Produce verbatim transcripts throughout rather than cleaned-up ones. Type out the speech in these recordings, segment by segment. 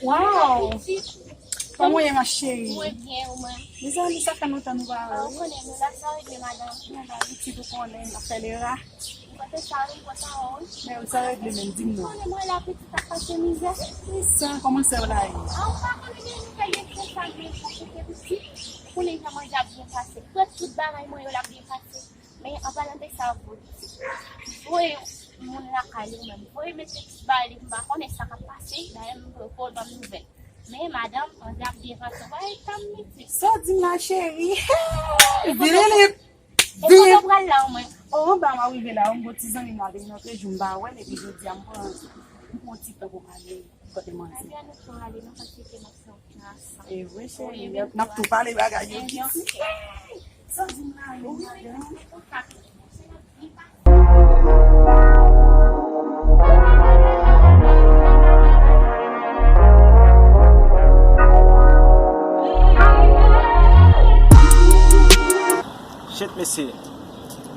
Wow! Kòman w ye, ma chérie? Mwen byen, ou menm? Mezanmi, sa fè lontan nou pa wè. Ah, ou konnen, nou la sa regle, madanm. Nou la, pitit, ou konnen, n ap fè lera. Ou konnen sa regle, kontan, wi. Men ou sa regle, men di m non. Ou konnen, mwen la, pitit ap pase mizè. Kisa, kòman sè w la ye? Ah, ou pa konnen, men nou fè gen se sa, men sa se pitit. Ou konnen jan manje ap byen pase. Tout, tout bagay mwen yo, l ap byen pase. Men, an palan de sa, voye moun lakay li, ou menm voye mete ti bagay li, m pa konnen sa k ap pase. Dayè, m voye pou l ban m nouvèl. Men, madanm, anvi ap byen pase, w pa e tann mete. Sa w di m la, cheri? Vililip! E kote w pral la, ou menm? O, anba m a rive la, m gon ti zanmi m la vin rantre, jou m pa wè l, epi jodi a m pran, m pran ti tan pou m ale kote m anvi. Ebyen, nou tou ale, nou pa kite m ap fè yon ti rasanm. E vre, cheri, n ap tou pale bagay yo, piti. Sa w di m la, wi, madanm? Shit, mesye.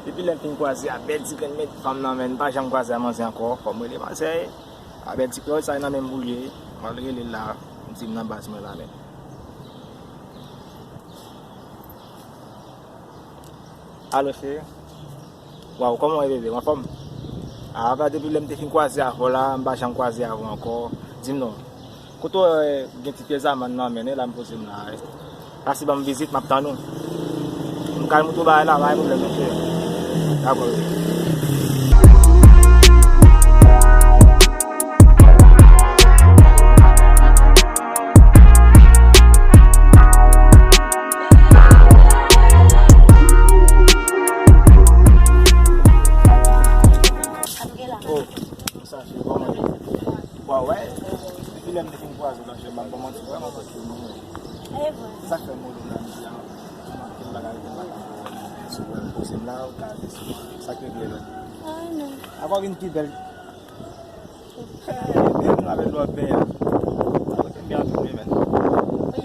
Depi lè m fin kwaze a bèl ti grenn met fanm nan, men m pa janm kwaze a manzè ankò. Fò m rele manzè. A bèl ti kreyòl sa nan menm bouye. M al rele l la. M di m nan baz mwen la, men. Alo, cheri. Waw, kòman w ye, bebe? W anfòm? A, apa depi lè m te fin kwaze avè w la, m pa janm kwaze avè w ankò. Di m non. Kote w, eh, gen ti pyè zaman nan men, e la m poze m la, eh. Pase ban m vizit, m ap tann ou. M kal moutre w bagay la, pa gen pwoblèm, mesye. Dakò, mesye. Oh. Sa se kòman ye? Bon, wè, depi lè m te fin kwaze w nan chèm, m ap ban manti, vrèman fòk ke mwen. E vre. Se sa k fè m rele w la, m di a, m anpil bagay ke m pa ka fè. Si w wè m poze m la, ou ka di si sa k regle la. Ah, non. Apa w vin pi bèl. Hey, byen, m avè lòt byen. Ou te byen anpil, men. Wi.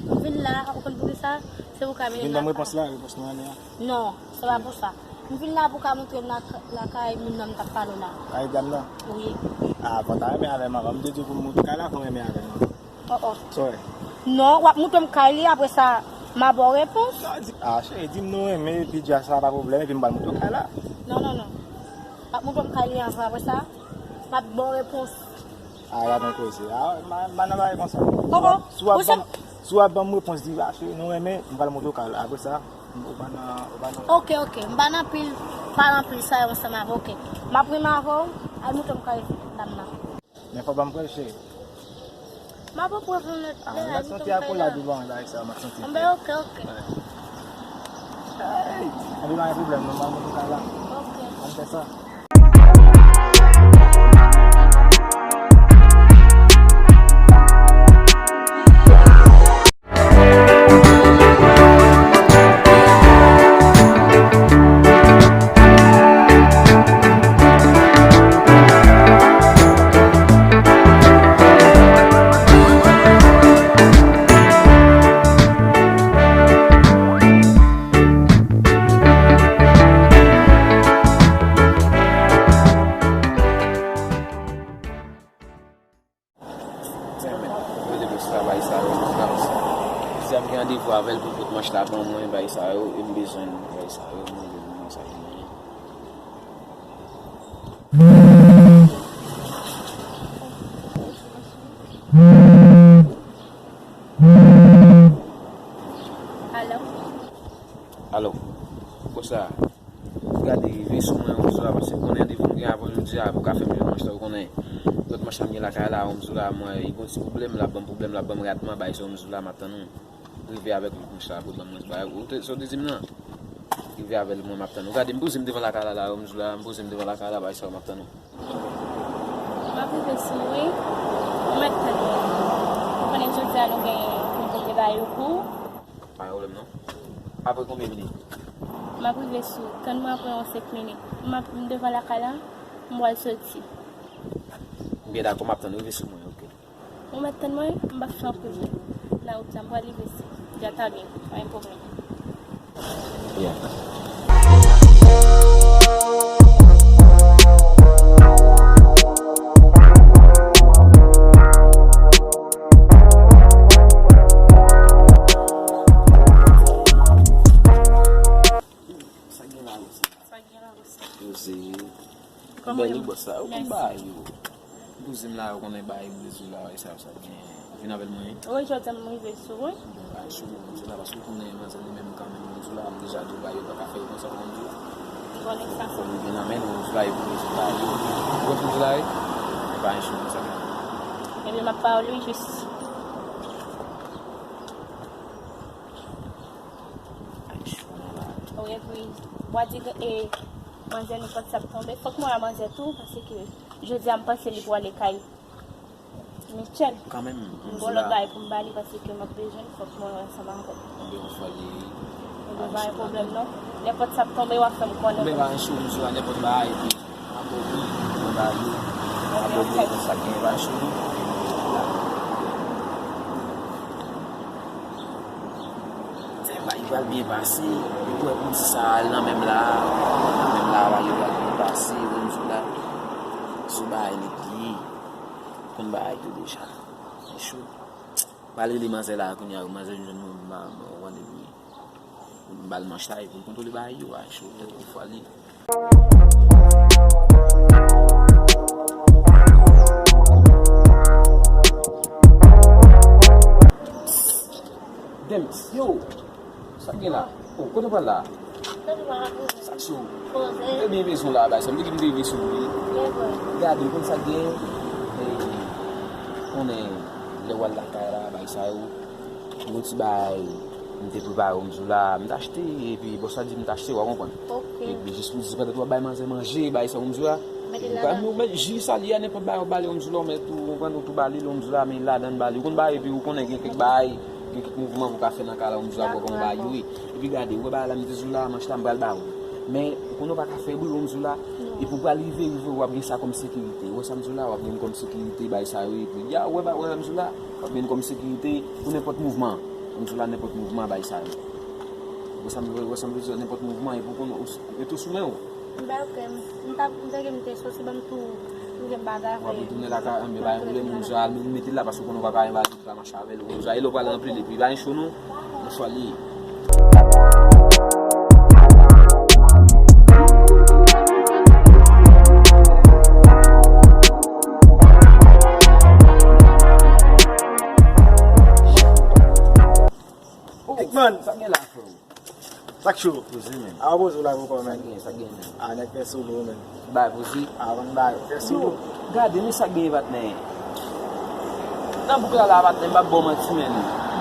M vin la, ou konn poukisa? Se ou ka mennen m. Vin ban m repons la, repons mwen an. Non, se pa pou sa. M vin la pou ka montre m la, lakay moun nan m t ap pale w la. Kay dam nan? Wi. A, fò w ta renmen avè m avan. M te di w pou m montre kay la, fò w renmen avè m avan. Oh, oh. Sorry. Non, w ap montre m kay li, apre sa, m a ba w repons. A, cheri, di m nou renmen, epi di a sa pa pwoblèm, epi m pral montre w kay la. Non, non, non. W ap montre m kay li avan, apre sa, m ap ba w repons. A, gad yon koze. A, m pa, m pa nan bagay konsa. Oh, oh. Si w ap ban m, si w ap ban m repons di, a, cheri, nou renmen, m pral montre w kay la. Apre sa, ou pa nan, ou pa nan. Ok, ok. M pa nan pil, pa nan pil sa yo ansanm avè w, ok. M ap renmen avè w, al montre m kay dam nan. Men fò ban m kwè, cheri. M ap pran pou yon lòt. A, bagay, m ap santi akola devan bagay sa, m ap santi. Anben, ok, ok. Anben, pa gen pwoblèm, non, m ap montre w kay la. Ok. Ann fè sa. Mwen te bezwen travay sa yo, jodi a m gen randevou avè l pou l pot manch la ban mwen, bagay sa yo, e m bezwen bagay sa yo, mwen bezwen bagay sa yo. Alo? Alo, konsa, gade, rive sou mwen yon jou a, paske konnen randevou m gen avè w jodi a, pou ka fè m jwenn manch la, ou konnen. Lòt manch la m gen lakay la, yon jou la, mwen, li gon ti pwoblèm, l ap ban m pwoblèm, l ap ban m ratman, bagay sa, yon jou la, m ap tann ou. Rive avèk lòt manch la, pou ban mwen bagay. Ou te, sa w te di m nan? Rive avè l, mwen, m ap tann ou. Gade, m poze m devan lakay la, la, yon jou la, m poze m devan lakay la, bagay sa, m ap tann ou. M ap rive sou ou wi. Ou mèt tann mwen. Ou konnen jodi a nou gen pou n pote bagay yo pou ou. Pa gen pwoblèm non. Apre konbyen minit? M ap rive sou ou. Tann mwen apre yon senk minit. M ap, m devan lakay la, m pral soti. Byen dakò, m ap tann ou, rive sou mwen, ok. Ou mèt tann mwen, m p ap fè anpil tan. Nan wout la, m pral rive sou ou. Dja ta byen, pa gen pwoblèm. Yeah. Bòs la, ou konn bagay yo. Kouzin m la, ou konnen bagay rezo la, e sa, sa gen. Vin avè l mwen. Wi, jodi a m rive sou, wi. Bon, bagay sou rezo la, paske ou konnen manzè li menm kanmenm rezo la, m deja di w bagay yo pa ka fè yo konsa, ou konn di. M konnen sa. Fò nou vin anmenn rezo la, e pou rezo la, yo. Ou konn rezo la, wi? E pa yon chou konsa, non. Ebyen, m ap ba w li jis. Wi, epi, w a di, e, manzè nenpòt sa ap tonbe. Fòk mwen wè manzè tou, paske jodi a m panse li pwale kay Michel. Kanmenm, m gon lòt bagay pou m ba li, paske m ap bezwen l, fòk mwen wè ansanm avè l. Anben, yon fwa li. Ebyen, pa gen pwoblèm, non. Nenpòt sa ap tonbe, w ap fè m konnen. Anben, pa gen chou, m sou la, nenpòt bagay, epi. Abòne, mwen ba yo. Abòne, konn sa gen pa chou. Bagay pral byen pase. Ou wè pou di sa al nan menm la. Nan menm la, bagay pral byen pase. Ou konn sou la. Sou bagay nèt li ye. Konn bagay yo deja. Men chou. Pral rele manzè la kounye a, manzè jwenn mwen, m ba, m wè li. M ba l manch la, epi l kontwole bagay yo, a cho, tèt konfwa li. Dems, yo, sa k gen la? Oh, kote w pral la? Sa cho. Te byen bezwen la, bay sa, m te di m te rive sou li. Gade, konn sa k gen? Konnen, lè w al lakay la, bay sa yo. Yon ti bagay m te prepare w, m di w la, m t achte, epi bòs la di m t achte, w a konprann. Epi jis pou di, pandan w ap bay manzè manje, bay sa w, m di w la, ou ka, ou mèt ji sa li a, nenpòt bagay w ba li, w, m di w la, ou mèt tou, ou konprann, ou tou ba li, w, m di w la, men ladan ba li, ou konn bagay, epi ou konnen gen kèk bagay, gen kèk mouvman pou w ka fè nan kay la, w, m di w la, pou w konn bagay yo ye. Epi gade, ou wè bagay la, m te di w la, manch la, m pral ba w. Men, ou konnen w pa ka fè bri, w, m di w la, epi w pral rive, rive, w ap gen sa kòm sekirite. Ou wè sa m di w la, w ap gen kòm sekirite, bay sa yo, epi, ya, ou wè, ou wè sa m di w la. W ap gen kòm sekirite pou nenpòt mouvman. Konn sou la nenpòt mouvman bay sa yo. Wè sa m, wè sa m vle di, nenpòt mouvman, e pou konn, e tou sou men w. M bay okenn. M t ap, m te gen m te sòti ban m tou, m gen bagay. W ap retounen lakay, anben, pa gen pwoblèm, moun sa al mete l la, paske w konnen w pa ka envadi, w pa mache avè l, moun sa, e lè w pral ranpli l, epi pa gen cho non. Yon fwa li ye. Big man. Sa gen la, frè? Sa k cho? Poze, men. A, w poze w la ankò, men. Sa gen, sa gen, men. A, nèg fè sou lou, men. Bay poze. A, ban bay, fè sou lou. Yo, gade, men sa gen, patnè. Nan bouk la, la, patnè, m p ap ba w manti, men. M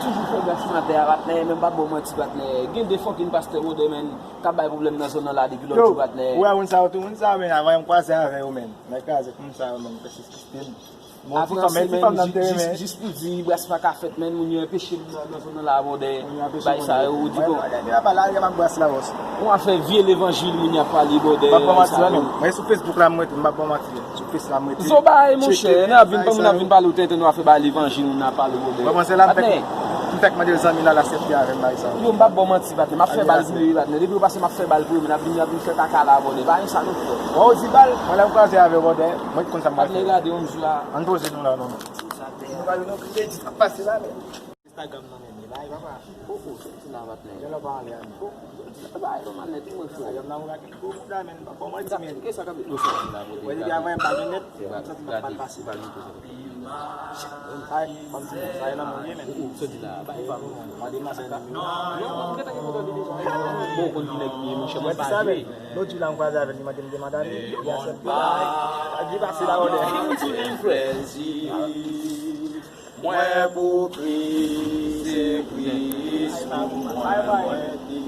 toujou fè gras matè a, patnè, men m p ap ba w manti, patnè. Gen de fucking pastè, brother, men, k ap bay pwoblèm nan zòn nan la depi lòt jou, patnè. Yo, ou wè moun sa yo tou, moun sa yo, men, avan m kwaze avè yo, men. Nèg kraze, moun sa yo, men, pèsiskiste m. Bon, ti fanm, ti fanm nan te renmen. Jis pou di, bras pa ka fèt, men moun yo anpeche m nan, nan zòn nan la, brother. Bay sa yo, ou di bon. Mwen pa la, m ap bras la, bòs. Ou a fè vye levanjil, moun y ap pale, brother. M ap ba w manti la, non. Mwen sou Facebook la, m rete, m ap ba w manti. Sou Face la, m rete. Zo bay, monchè, n ap vin, moun ap vin pale w tenten, nou a fè bay levanjil, moun ap pale, brother. Mwen panse la, m fèk, m fèk mande zanmi la, l aksepte avè m, bay sa yo. Yo, m p ap ba w manti, patnè, m ap fè bal pou yo, patnè. Depi yo pase, m ap fè bal pou yo, men n ap vin, n ap vin fè kaka la, brother. Bay sa nou fè. Bon, ou di bal, mwen lè m kwaze avè w, brother, mwen ki konn sa m pral fè. Patnè, gade yon jou la. Ann poze nou la, non, non. Instagram nan men, men bay papa. Oh, oh, soti la, patnè. Gen lè pa ale a men. Oh, soti la, bay, non, man, nèt, mwen, frè. Instagram nan, ou la gen gwo bouda, men, pa bon, mwen di, men. Ki sa k ap, nou soti la, pote. Mwen di, avan, m pa gen nèt, m santi m pa pase. Ay, ban m di, sa e nan mwen, men. Oh, oh, soti la, bay, papa. Mwen di, m a fè nan mwen. Non, non, mwen gentan gen pwogram deja. Bon, ou konn ki nèg li ye, monchè, mwen pa jwe. Lòt jou la, m kwaze avè l, li mande m de madanm, li aksepte. Li pase la, brother. Mwen pou Kris, se Kris pou mwen, mwen ki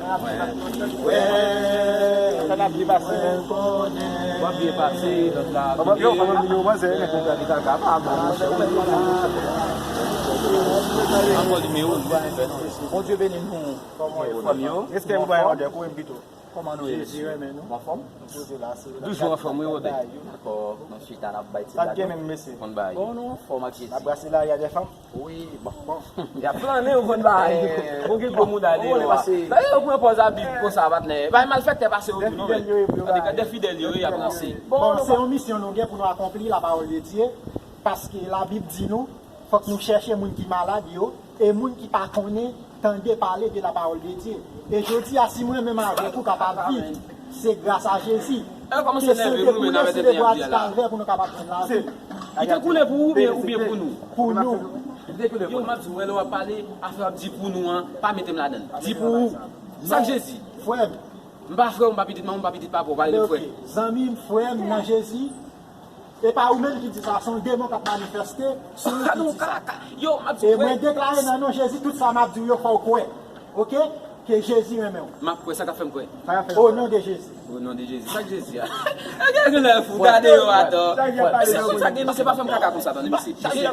fè mwen ki wè, mwen konnen. W ap byen pase, lòt la. Yo, kòman yo panse, men? Ou gade kaka, pa bon, monchè, ou mèt konnen, monchè. Ankò nimewo, nou pa fè non. Bondye beni nou, fanmi yo. Respè pou Bayon Dèk, ou menm pito. Kòman nou ye, mesye? Jezi renmen nou. Anfòm? Nou poze la, se toujou anfòm, wi, brother. Dakò, nou chita, n ap bay ti blag. Sa k gen menm, mesye? Konn bay. Bon, nou anfòm ak Jezi. N ap brase lari a dè fanm? Wi, bon, bon. Y ap flannen, ou konn bay. Bon, gen gwo mouda deyò a. Dayè, yo pran pòz a Bib konsa, patnè. Pa malfektè pase yo tou, non, men. Dè fidèl yo ye, y ap ranse. Bon, se yon misyon nou gen pou nou akonpli, la parole de Dieu, paske Labib di nou, fòk nou chèche moun ki malad yo, e moun ki pa konnen tande pale de la parole de Dieu. E jodi a, si mwen menm avèk ou kapab viv, Se gras a Jezi. Ke san te koule sou de bwa di Kalvè pou nou kapab jwenn lavi. Li te koule pou ou oubyen, oubyen pou nou? Pou nou. Yo, m ap di w, wè lè w ap pale, afè w ap di pou nou an, pa mete m ladan l. Di pou ou. Sa k Jezi? Frè m. M pa frè w, m pa pitit manman w, m pa pitit papa w, pa rele m frè. Ok. Zanmi m, frè m nan Jezi. E pa ou menm ki di sa, se yon demon k ap manifeste sou ou ki di sa. Yo, m ap di w, e mwen deklare nan non Jezi, tout sa m ap di w yo, fò w kwè. Ok? Ke Jezi renmen w. M ap kwè, sa k ap fè m kwè? O non de Jezi. O non de Jezi. Sa k Jezi a? Gade lè fou, gade yo atò. Mesye, konn sa gen, mesye, pa fè m kaka konsa, tande, mesye. Mesye,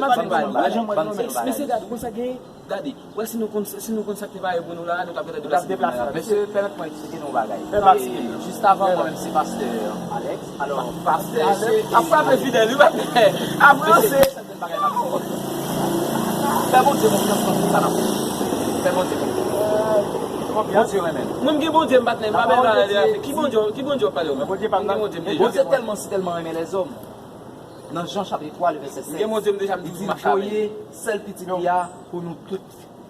gade, konn sa gen. Gade, wè, si nou konn, si nou konn sa k te pare pou nou la, nou t ap gentan deplase. Mesye, pèmèt mwen eksplike nou yon bagay. E, jis avan mwen menm, se pastè Alex. Alò, pastè Alex ap frape fidèl, wi, pastè. Ap ranse. Fè Bondye konfyans nan tout sa n ap fè. Fè Bondye konfyans. Bondye renmen nou. Mwen, m gen Bondye, m patnè, m pa bezwen ale afè. Ki Bondye, ki Bondye w ap pale w menm? Bondye tèlman, si tèlman renmen lèzòm. Nan Jan chapit twa, le vèsè sèz, li di l voye sèl pitit li a pou nou tout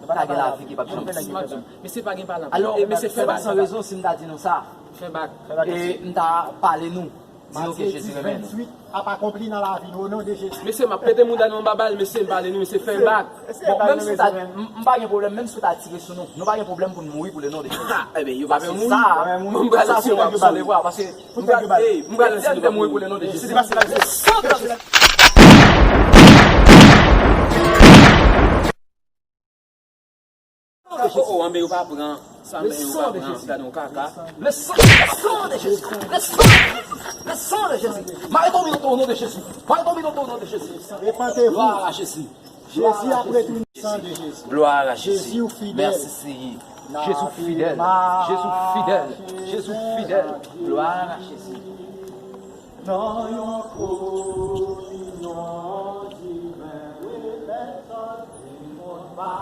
ta gen lavi ki p ap janm fini. Mesye pa gen palan. Alò, se pa san rezon si m ta di nou sa. Fè bak. E m ta pale nou, di nou ke Jezi renmen nou. Matye dis, venntuit ap akonpli nan lavi nou, o non de Jezi. Mesye, m ap pete mouda nou anba bal, mesye, m pale nou, mesye, fè bak. Bon, menm si w ta, m, m pa gen pwoblèm, menm si w ta tire sou nou, nou pa gen pwoblèm pou n mouri pou le non de Jezi. Ebyen, yo pa fè mouri. Sa, m pral lese w ap sou. Paske Pou tèt yo ba l. Ey, m pral lese nou pa mouri pou le non de Jezi. Oh, oh, anben yo pa pran. Sa, anben yo pa pran. Gade yon kaka. Le sang, le sang de Jésus. Le sang, le sang de Jésus. Mare domino au nom de Jésus. Mare domino au nom de Jésus. Repentez-vous. Gloire à Jésus. Jezi ap retounen. San de Jezi. Gloire à Jésus. Jezi ou fidèl. Merci Seigneur. Jezi ou fidèl. Jezi ou fidèl. Jezi ou fidèl. Gloire à Jésus. Nan yon kominyon diven, wi, pèsòn demon pa